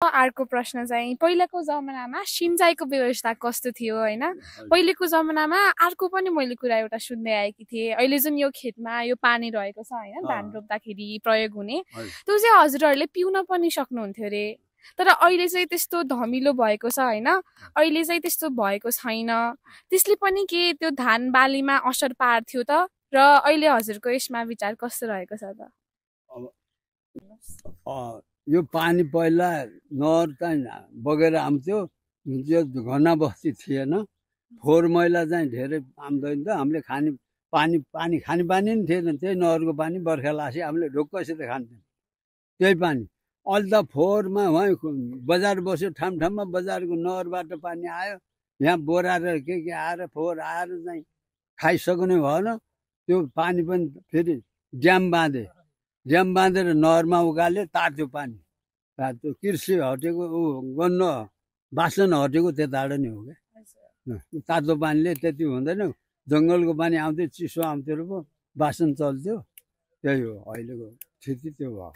अर्को प्रश्न चाहिँ पहिलाको जमानामा सिँचाइको व्यवस्था कस्तो थियो होइन? पहिलेको जमानामा अर्को पनि मैले कुरा एउटा सुन्दै आएकी थिएँ, अहिले जुन यो खेतमा यो पानी रहेको छ होइन धान रोप्दाखेरि प्रयोग हुने, त्यो चाहिँ हजुरहरूले पिउन पनि सक्नुहुन्थ्यो अरे। तर अहिले चाहिँ त्यस्तो धमिलो भएको छ होइन, अहिले चाहिँ त्यस्तो भएको छैन। त्यसले पनि के त्यो धान बालीमा असर पार्थ्यो त? र अहिले हजुरको यसमा विचार कस्तो रहेको छ त? यो पानी पहिला नहर चाहिँ बगेर आउँथ्यो, यो घना बस्ती थिएन, फोहोर मैला चाहिँ धेरै आउँदैन त। हामीले खाने पानी खाने पानी नि थिएन, त्यही नहरको पानी बर्खा लासी हामीले ढोक्कसित खान्थ्यौँ त्यही पानी। अहिले त फोहोरमा वहीँ बजार बस्यो, ठाउँ ठाउँमा बजारको नहरबाट पानी आयो, यहाँ बोरा र के आएर फोहोर आएर चाहिँ खाइसक्ने भएन। त्यो पानी पनि फेरि ड्याम बाँधेर नहरमा उकाले तात्यो पानी। त्यो कृषि हटेको गन्न बासन हटेको त्यताबाट नि हो क्या। तातो पानीले त्यति हुँदैन, जङ्गलको पानी आउँथ्यो, चिसो आउँथ्यो र पो बासन चल्थ्यो। त्यही हो अहिलेको स्थिति, त्यो भयो।